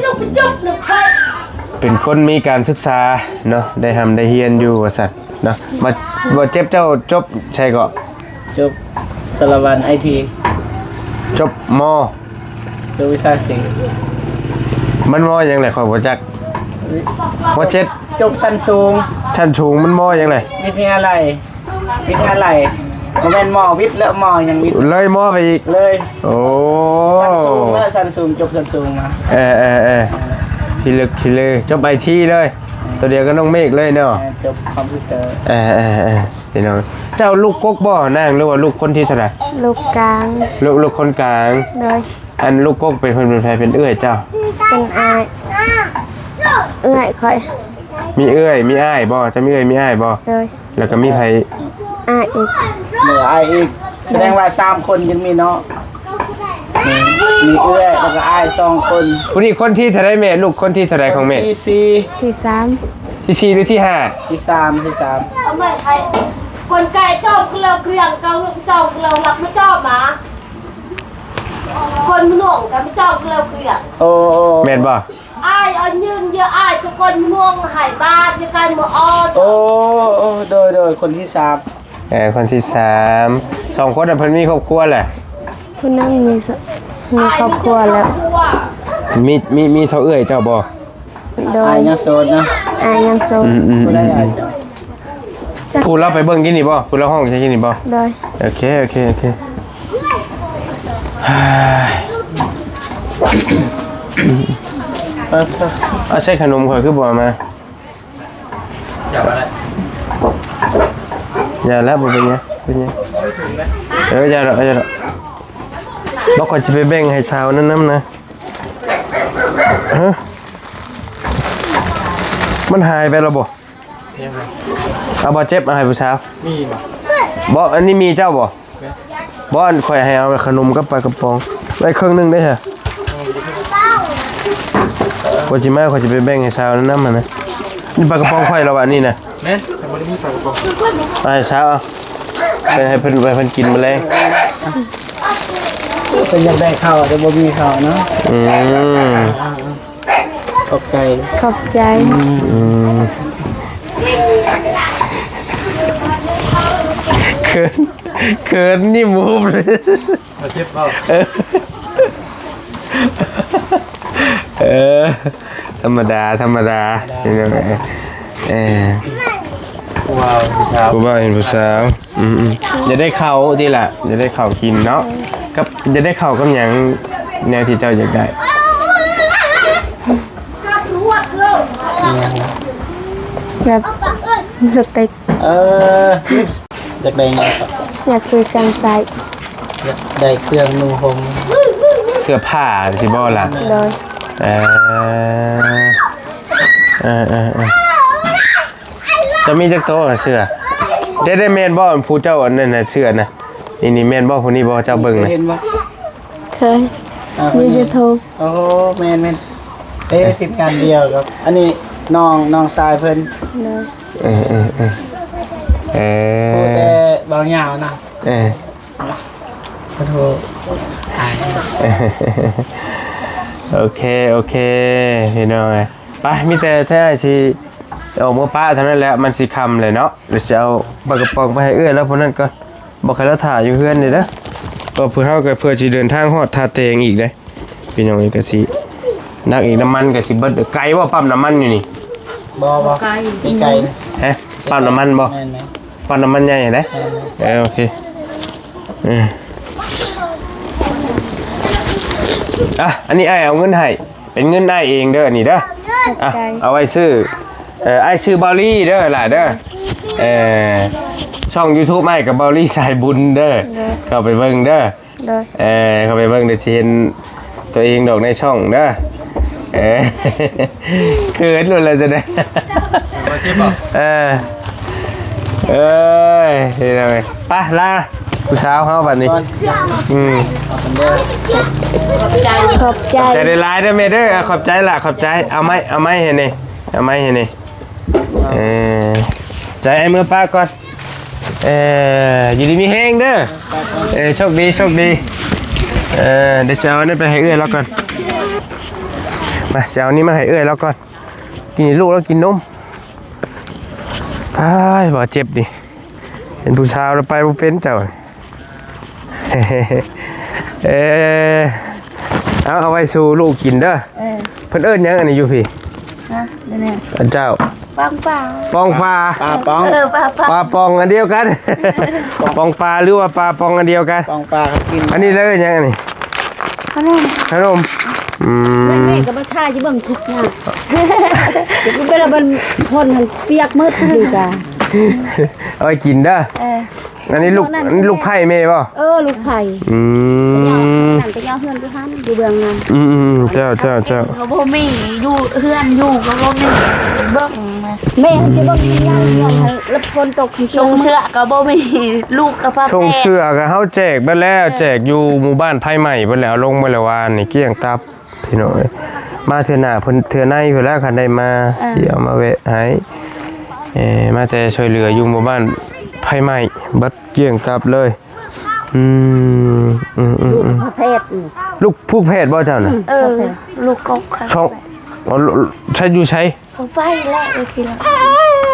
ເປັນຄົນມີການສຶກສາເນາະ ໄດ້ຮ່ຳໄດ້ຮຽນຢູ່ວ່າຊັ້ນເນາະ. ມາ ບໍ່ເຈັບ ເຈົ້າຈົບໃສເກາະ? ຈົບສາລະວັນໄອທີ. ຈົບ ມ. ຈົບວິຊາສີ. ມັນ ມ. ຫຍັງແຫຼະ ຂ້ອຍບໍ່ຈັກ. ມ. ເຈັດ. ຈົບຊັ້ນສູງ. ຊັ້ນສູງ ມັນ ມ. ຫຍັງແຫຼະ? ວິທະຍາໄລ. ວິທະຍາໄລ ບໍ່ແມ່ນ ມ. ວິດ ແລ້ວ ມ. ຫຍັງ ວິດ ເລີຍ ມ. ໄປອີກ ເລີຍ. ໂອ້ ຊັ້ນສູງແລ້ວ ຊັ້ນສູງ ຈົບຊັ້ນສູງມາ. ເອີໆໆ ຂີ້ເລິກຂີ້ເລີ ຈົບໄອທີເລີຍ ໂຕດຽວກັບນ້ອງເມກເລີຍເນາະ. ແມ່ນ ຈົບຄອມພິວເຕີ. ເອີໆໆ ພີ່ນ້ອງ ເຈົ້າລູກກົກບໍ່ນາງ ຫຼືວ່າລູກຄົນທີເທົ່າໃດ? ລູກກາງ. ລູກ ລູກຄົນກາງ. ໂດຍ. ອັນລູກກົກເປັນ ເພິ່ນເປັນໃຜ? ເປັນເອື້ອຍເຈົ້າ? ເປັນອ້າຍ ເອື້ອຍຂ້ອຍ. ມີເອື້ອຍມີອ້າຍບໍ່? ເຈົ້າມີເອື້ອຍມີອ້າຍບໍ່? ໂດຍ. ແລ້ວກໍມີໃຜ? ອ້າຍອີກ. ເຫຼືອອ້າຍອີກ. ສະແດງວ່າສາມຄົນຍັງມີເນາະ. ມີເອື້ອຍ ແລ້ວກໍອ້າຍສອງຄົນ. ຜູ້ນີ້ຄົນທີເທົ່າໃດແມ່? ລູກຄົນທີເທົ່າໃດຂອງແມ່? ທີສີ່. ທີສາມ. ທີສີ່ ຫຼື ທີຫ້າ? ທີສາມ ທີສາມ. ເອົາໃໝ່ໃຫ້ ກົນໄກ່ຈອມເກລີວເກືອງ ເກົາຈອມເກລີວຫຼັກມາຈອມໝາ ຄົນມະໜວງກັນມາຈອມເກລີວເກືອງ. ໂອ້ ແມ່ນບໍ່? ອ້າຍເອົາຍິງເຍອະ ອ້າຍທຸກຄົນມະໜວງໃຫ້ບ້ານຍາກັນມາອອນ. ໂອ້ ໂອ້ ໂດຍ ໂດຍ ຄົນທີສາມ. ເອີ ຄົນທີສາມ. ສອງຄົນນັ້ນເພິ່ນມີຄອບຄົວແລ້ວ? ຜູ້ໜຶ່ງມີ ມີຄອບຄົວແລ້ວ. ມີ ມີ ມີເທົ່າເອື້ອຍເຈົ້າບໍ່? ໂດຍ. ອ້າຍຍັງໂສດເນາະ. ອ້າຍຍັງໂສດ. ອືມໆໆ ຜູ້ລາວໄປເບິ່ງກິນນີ້ບໍ່? ຜູ້ລາວຮ້ອງໃສ່ກິນນີ້ບໍ່? ໂດຍ. ໂອເຄ ໂອເຄ ໂອເຄ. ເອົາໃສ່ຂະໜົມຂ້ອຍຄືບໍ່ເອົາມາ? ຢ່າແລ້ວ ບໍ່ເປັນຫຍັງ ເປັນຫຍັງ. ເອີ ຢ່າດອກ ຢ່າດອກ. ບໍ່ ຂ້ອຍຊິໄປແບ່ງໃຫ້ຊາວນັ້ນນຳນະ. ຮະ? ມັນຫາຍໄປແລ້ວບໍ່? ຍັງບໍ່. ເອົາບໍ່ ເຈັບ ເອົາໃຫ້ຜູ້ສາວ. ມີບໍ່? ບໍ່ ອັນນີ້ມີເຈົ້າບໍ່? ແມ່ນ. ບໍ່ ອັນຂ້ອຍໃຫ້ເອົາຂະໜົມກັບປາກະປ໋ອງໄວ້ເຄິ່ງໜຶ່ງເດ້ຫະ. ບໍ່ຊິມາ ຂ້ອຍຊິໄປແບ່ງໃຫ້ຊາວນຳຫັ້ນນະ. ນີ້ປາກະປ໋ອງຂ້ອຍລະວະນີ້ນະ. ແມ່ນ ແຕ່ບໍ່ໄດ້ມີປາກະປ໋ອງ. ໃຫ້ຊາວເອົາ. ເພິ່ນໃຫ້ເພິ່ນ ໃຫ້ເພິ່ນກິນມື້ແລງ. ເພິ່ນຢາກໄດ້ເຂົ້າແຕ່ບໍ່ມີເຂົ້າເນາະ. ອືມ ຂອບໃຈ ຂອບໃຈ. ອືມ ເຂີນ ເຂີນ ຍິ້ມຫຸບເລີຍ. ມາເຈັບບໍ່? ເອີ ເອີ ທຳມະດາ ທຳມະດາ ພີ່ນ້ອງເອີຍ. ເອີ ຜູ້ບ່າວເຫັນຜູ້ສາວ ຜູ້ບ່າວເຫັນຜູ້ສາວ. ອືມໆ ຢາກໄດ້ເຂົ້າຕິລະ ຢາກໄດ້ເຂົ້າກິນເນາະ. ກັບ ຢາກໄດ້ເຂົ້າກັບຫຍັງ ແນວທີ່ເຈົ້າຢາກໄດ້? ແບບສະເຕັກ. ເອີ ຢາກໄດ້ຫຍັງ? ຢາກຊື້ເຄື່ອງໃຊ້. ຢາກໄດ້ເຄື່ອງນຸ່ງຫົ່ມ ເສື້ອຜ້າຊີ້ບໍ່ລະ? ໂດຍ. ເອີ ເອີໆໆ ເຈົ້າມີຈັກໂຕເສື້ອ? ໄດ້ ໄດ້ແມ່ນບໍ່ ຜູ້ເຈົ້າອັນນັ້ນນະ ເສື້ອນະ? ນີ້ ນີ້ແມ່ນບໍ່ ຜູ້ນີ້ບໍ່ ເຈົ້າເບິ່ງນະ? ເຄີຍເຫັນບໍ່? ເຄີຍ ອ່າ ຢູ່ຢູທູບ. ໂອ້ ແມ່ນໆ ເອີ ທີມງານດຽວກັບ ອັນນີ້ນ້ອງ ນ້ອງຊາຍເພິ່ນ. ໂດຍ. ເອີໆໆ ເອີ ໂອ້ ແຕ່ເບົາຍາວນະ. ເອີ ຂໍໂທດ ອາຍ. ໂອເຄ ໂອເຄ ພີ່ນ້ອງເອີຍ. ໄປ ມີແຕ່ ແຕ່ອ້າຍຊິອອກເມືອປະເທົ່ານັ້ນແຫຼະ ມັນຊິຄ່ຳແລ້ວເນາະ. ດຽວຊິເອົາປາກະປ໋ອງໄປໃຫ້ເອື້ອຍລາວຜູ້ນັ້ນກ່ອນ. ບອກໃຫ້ລາວຖ້າຢູ່ເຮືອນນີ້ເດີ ກໍເພື່ອເຮົາກໍເພື່ອຊິເດີນທາງຮອດທ່າແຕງອີກເດ້ ພີ່ນ້ອງເອີຍ. ກໍຊິໜັກອີກ ນ້ຳມັນກໍຊິເບິດ. ໄກບໍ່ປ້ຳນ້ຳມັນຢູ່ນີ້? ບໍ່ ບໍ່ ບໍ່ໄກ ບໍ່ໄກ. ຮະ? ປ້ຳນ້ຳມັນບໍ່? ແມ່ນໆ ປ້ຳນ້ຳມັນໃຫຍ່ຫັ້ນເດ້. ແມ່ນໆ ເອີ ໂອເຄ ເອີ ອ່ະ ອັນນີ້ອ້າຍເອົາເງິນໃຫ້. ເປັນເງິນອ້າຍເອງເດີ ອັນນີ້ເດີ. ຂອບໃຈ. ອ່ະ ເອົາໄວ້ຊື້ ເອີ ອ້າຍຊື່ເບົາລີເດີຫຼ້າເດີ. ເອີ ຊ່ອງຢູທູບອ້າຍກໍເບົາລີສາຍບຸນເດີ. ໂດຍ. ເຂົ້າໄປເບິ່ງເດີ. ໂດຍ. ເອີ ເຂົ້າໄປເບິ່ງ ດຽວຊິເຫັນຕົວເອງດອກໃນຊ່ອງເດີ. ເອີ ເຂີນໂລດລະຈັ່ງໃດ. ເອີ ເອີຍ ເຮັດຫຍັງເອີຍ. ໄປລາ ຜູ້ສາວເຮົາບັດນີ້. ອືມ ຂອບໃຈ ຂອບໃຈ ຂອບໃຈຫຼາຍໆເດີແມ່ເດີ. ຂອບໃຈລະ ຂອບໃຈ. ເອົາໄມ້ ເອົາໄມ້ໃຫ້ແດ່ ເອົາໄມ້ໃຫ້ແດ່. ເອີ ໃຈ ເມືອປະກ່ອນ. ເອີ ຢູ່ດີມີແຮງເດີ. ເອີ ໂຊກດີ ໂຊກດີ. ເອີ ດຽວຊິເອົາອັນນັ້ນໄປໃຫ້ເອື້ອຍລາວກ່ອນ. ມາ ຊິເອົານີ້ມາໃຫ້ເອື້ອຍລາວກ່ອນ. ກິນ ລູກລາວກິນນົມ. ອ້າຍ ບໍ່ເຈັບນີ້ ເປັນຜູ້ສາວລະໄປບໍ່ເປັນເຈົ້າ. ເອີ ເອົາ ເອົາໄວ້ສູ່ລູກກິນເດີ. ເອີ ເພິ່ນເອີ້ນຫຍັງອັນນີ້ຢູ່ພີ້? ຮະ ອັນເຈົ້າ ປອງປາ ປອງປາ ປາປອງ. ເອີ ປາປອງ ປາປອງອັນດຽວກັນ. ປອງປາ ຫຼືວ່າປາປອງອັນດຽວກັນ? ປອງປາກໍກິນ. ອັນນີ້ລະເອີ້ນຫຍັງອັນນີ້? ຂະໜົມ ຂະໜົມ. ອືມ ແມ່ກໍມາຖ່າຍຢູ່ເບິ່ງທຸກຢ່າງ ເວລາມັນຝົນຫັ້ນປຽກໝົດຢູ່ກະ ເອົາໄວ້ກິນເດີ. ເອີ ອັນນີ້ລູກ ອັນນີ້ລູກໄຜ່ແມ່ບໍ່? ເອີ ລູກໄຜ່. ອືມ ໄປຍໍເຮືອນຢູ່ຫັ້ນ ຢູ່ເບື້ອງນັ້ນ. ອືມໆ ເຈົ້າ ເຈົ້າ ເຈົ້າ. ກໍບໍ່ມີ ຢູ່ເຮືອນຢູ່ກໍບໍ່ມີ ເບິ່ງ ແມ່ຊິເບິ່ງຢູ່ເຮືອນ ແລ້ວຝົນຕົກ ຊົງເຊືອກກໍບໍ່ມີ ລູກກໍພາ ຊົງເຊືອກກໍເຮົາແຈກເບິດແລ້ວ. ເອີ ແຈກຢູ່ໝູ່ບ້ານໄຟໄໝ້ເບິດແລ້ວ ເອົາລົງເບິດແລ້ວວານນີ້ ກ້ຽງຕັບ. ພີ່ນ້ອງເອີຍ ມາເທື່ອໜ້າເພິ່ນ ເທື່ອໃນພຸ້ນແຫຼະ ຄັນໄດ້ມາ ເອີ ຊິເອົາມາແວະໃຫ້. ເອີ ມາແຕ່ຊ່ວຍເຫຼືອຢູ່ໝູ່ບ້ານໄຟໄໝ້ ເບິດກ້ຽງຕັບເລີຍ. ອືມ ອືມໆໆ ລູກຜູກແພດນີ້ ລູກຜູກແພດບໍ່ເຈົ້ານະ? ອືມ ເອີ ລູກກົກ ສອງ ໃຊ້ຢູ່ໃສ? ເຂົາໄປແລ້ວ ໂອເຄແລ້ວ.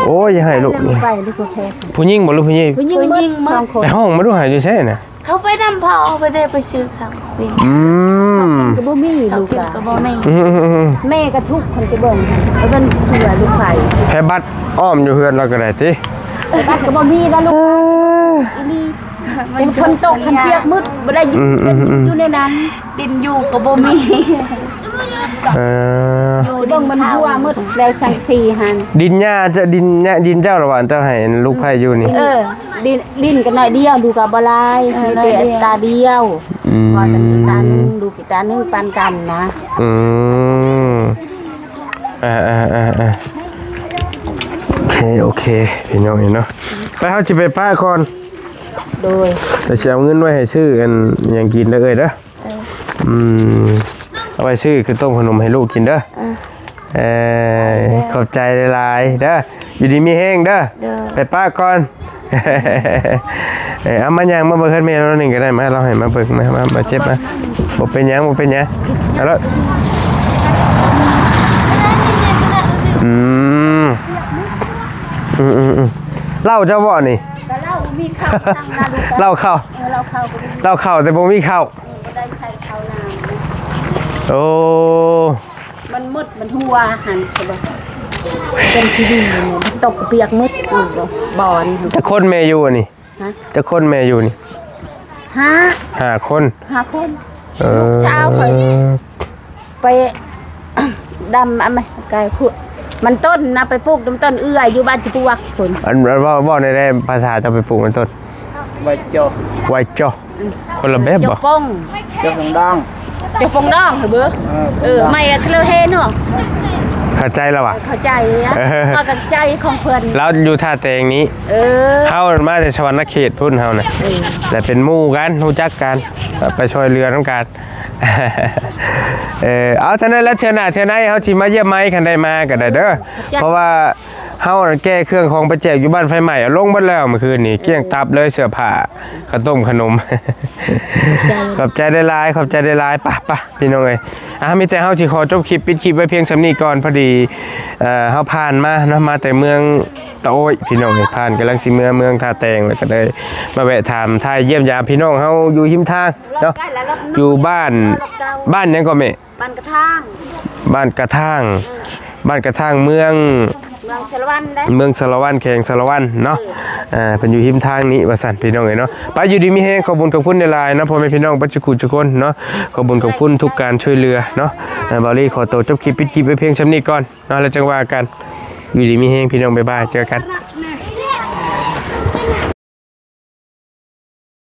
ໂອ້ຍ ຢ່າໃຫ້ລູກ ໄປລູກແພດ. ຜູ້ຍິງບໍ່ ຫຼືຜູ້ຍິງ? ຜູ້ຍິງ ຜູ້ຍິງໝົດ ສອງຄົນ. ໄປຮ້ອງມາດູ ຫາຢູ່ໃສນະ? ເຂົາໄປນຳພໍ່ ເຂົາໄປໄດ້ໄປຊື້ເຂົ້າກິນ. ອືມ ເຂົ້າກິນກໍບໍ່ມີ ເຂົ້າກິນກໍບໍ່ມີ ລູກຫຼານ. ອືມໆໆໆ ແມ່ກໍທຸກ ຄັນຈະເບິ່ງ ເພິ່ນຊິເຊື່ອລູກໃຜ. ແພບັດອ້ອມຢູ່ເຮືອນລາວກໍໄດ້ຕິ? ແພບັດກໍບໍ່ມີນະລູກ ເອີ ອີ່ຫຼີ. ເປັນຝົນຕົກ ຄັນປຽກໝົດ ບໍ່ໄດ້ຢູ່ ອືມໆໆ ຢູ່ໃນນັ້ນ ດິນຢູ່ກໍບໍ່ມີ. ເອີ ຢູ່ ເບິ່ງມັນຮົ່ວໝົດແລ້ວ ສັງກະສີຫັ້ນ. ດິນຫຍ້າ ຈະ ດິນຫຍ້າ ດິນເຈົ້າລະຫວາ ເຈົ້າໃຫ້ລູກໃຜຢູ່ນີ້? ເອີ ດິນ ດິນກໍໜ້ອຍດຽວ ລູກກໍບໍ່ຫຼາຍ ເອີ ມີແຕ່ ໜ້ອຍດຽວ ຕາດຽວ. ອືມ ວ່າກັນອີກຕາໜຶ່ງ ລູກອີກຕາໜຶ່ງ ປັນກັນນະ. ອືມ ອ່າໆໆ ໂອເຄ ໂອເຄ ພີ່ນ້ອງເອີຍເນາະ. ໄປ ເຮົາຊິໄປປະກ່ອນ. ໂດຍ ແລ້ວຊິເອົາເງິນໄວ້ໃຫ້ຊື້ອັນຫຍັງກິນເດີເອື້ອຍເດີ. ເອີ ອືມ ເອົາໄວ້ຊື້ເຂົ້າຕົ້ມຂະໜົມໃຫ້ລູກກິນເດີ. ເອີ ເອີ ຂອບໃຈຫຼາຍໆເດີ ຢູ່ດີມີແຮງເດີ. ໂດຍ ໄປປະກ່ອນ. ເອີ ເອົາມາຍ່າງມາເບິ່ງເຮືອນແມ່ລາວໜຶ່ງກໍໄດ້ ມາ ລາວໃຫ້ມາເບິ່ງ ມາ ມາ ມາເຈັບມາ ບໍ່ເປັນຫຍັງ ບໍ່ເປັນຫຍັງ ເອົາໂລດ ອືມ ອືມໆໆ ເຫຼົ້າເຈົ້າບໍ່ນີ້? ກໍເຫຼົ້າບໍ່ມີເຂົ້າ ເຫຼົ້າເຂົ້າ ເອີ ເຫຼົ້າເຂົ້າກໍບໍ່ມີ ເຫຼົ້າເຂົ້າແຕ່ບໍ່ມີເຂົ້າ ເອີ ບໍ່ໄດ້ໃສ່ເຂົ້ານາ ໂອ້ ມັນໝົດ ມັນຮົ່ວຫັ້ນ ເຫັນບໍ່? ເປັນຊີດີ ມັນຕົກກະປຽກໝົດ ອືມ ບໍ່ ບ່ອນ ຈັກຄົນແມ່ຢູ່ນີ້? ຮະ? ຈັກຄົນແມ່ຢູ່ນີ້? ຫ້າ ຫ້າຄົນ ຫ້າຄົນ ເອີ ລູກສາວຂ້ອຍໄປດຳ ອາ ມາກາຍພຸ້ນ ມັນຕົ້ນນະ ໄປປູກນຳຕົ້ນເອື້ອຍຢູ່ບ້ານຈະປວກພຸ້ນ ອັນ ເວົ້າ ເວົ້າແນວໃດ ພາສາເຈົ້າໄປປູກມັນຕົ້ນ? ໄວໂຈ ໄວໂຈ ອືມ ຄົນລະແບບບໍ່? ໂຈໂປ່ງ ໂຈປົງດອງ ໂຈປົງດອງເຮີເບີ ເອີ ເອີ ໂປ່ງດອງ ໄມ້ທະເລີເຮເນາະ ເຂົ້າໃຈລະຫວາ? ເອີ ເຂົ້າໃຈ ເອີ ເຂົ້າໃຈຂອງເພິ່ນ ລາວຢູ່ທ່າແຕງນີ້ ເອີ ເຮົາມາແຕ່ສະຫວັນນະເຂດພຸ້ນເຮົານະ ເອີ ແລະເປັນໝູ່ກັນ ຮູ້ຈັກກັນ ໄປຊ່ວຍເຫຼືອນຳກັນ ເອີ ເອົາ ເທົ່ານັ້ນແຫຼະ ເທື່ອໜ້າເທື່ອໃນເຮົາຊິມາຢ້ຽມໃໝ່ ຄັນໄດ້ມາກໍໄດ້ເດີ ເພາະວ່າ ເຮົານັ້ນແກ່ເຄື່ອງຂອງໄປແຈກຢູ່ບ້ານໄຟໄໝ້ ເອົາລົງເບິດແລ້ວມື້ຄືນນີ້ ກ້ຽງຕັບເລີຍ ເສື້ອຜ້າ ເຂົ້າຕົ້ມຂະໜົມ ຂອບໃຈຫຼາຍໆ ຂອບໃຈຫຼາຍໆ ໄປໆ ພີ່ນ້ອງເອີຍ ອ່າ ມີແຕ່ເຮົາຊິຂໍຈົບຄລິບ ປິດຄລິບໄວ້ພຽງສ່ຳນີ້ກ່ອນ ພໍດີ ເອີ ເຮົາຜ່ານມາເນາະ ມາແຕ່ເມືອງຕະໂອ້ຍ ພີ່ນ້ອງເອີຍ ຜ່ານກຳລັງຊິເມືອເມືອງທ່າແຕງ ແລ້ວກໍເລີຍມາແວະຖາມຖ່າຍຢ້ຽມຢາມພີ່ນ້ອງເຮົາຢູ່ຮິມທາງເນາະ ຢູ່ບ້ານ ບ້ານຫຍັງກໍແມ່? ບ້ານກະທາງ ບ້ານກະທາງ ເອີ ບ້ານກະທາງ ເມືອງ ເມືອງສາລະວັນເດ້ ເມືອງສາລະວັນ ແຂວງສາລະວັນເນາະ ເອີ ອ່າ ເພິ່ນຢູ່ຮິມທາງນີ້ວ່າຊັ້ນ ພີ່ນ້ອງເອີຍເນາະ ໄປ ຢູ່ດີມີແຮງ ຂອບບຸນຂອບຄຸນຫຼາຍໆເນາະ ພໍ່ແມ່ພີ່ນ້ອງເບິດສູ່ທຸກຄົນເນາະ ຂອບບຸນຂອບຄຸນທຸກການຊ່ວຍເຫຼືອເນາະ ເອີ ບ່າວລີຂໍໂຕຈົບຄລິບ ປິດຄລິບໄວ້ພຽງສ່ຳນີ້ກ່ອນເນາະ ແລ້ວຈັ່ງວ່າກັນ ຢູ່ດີມີແຮງ ພີ່ນ້ອງ ບາຍບາຍ ເຈີກັນ.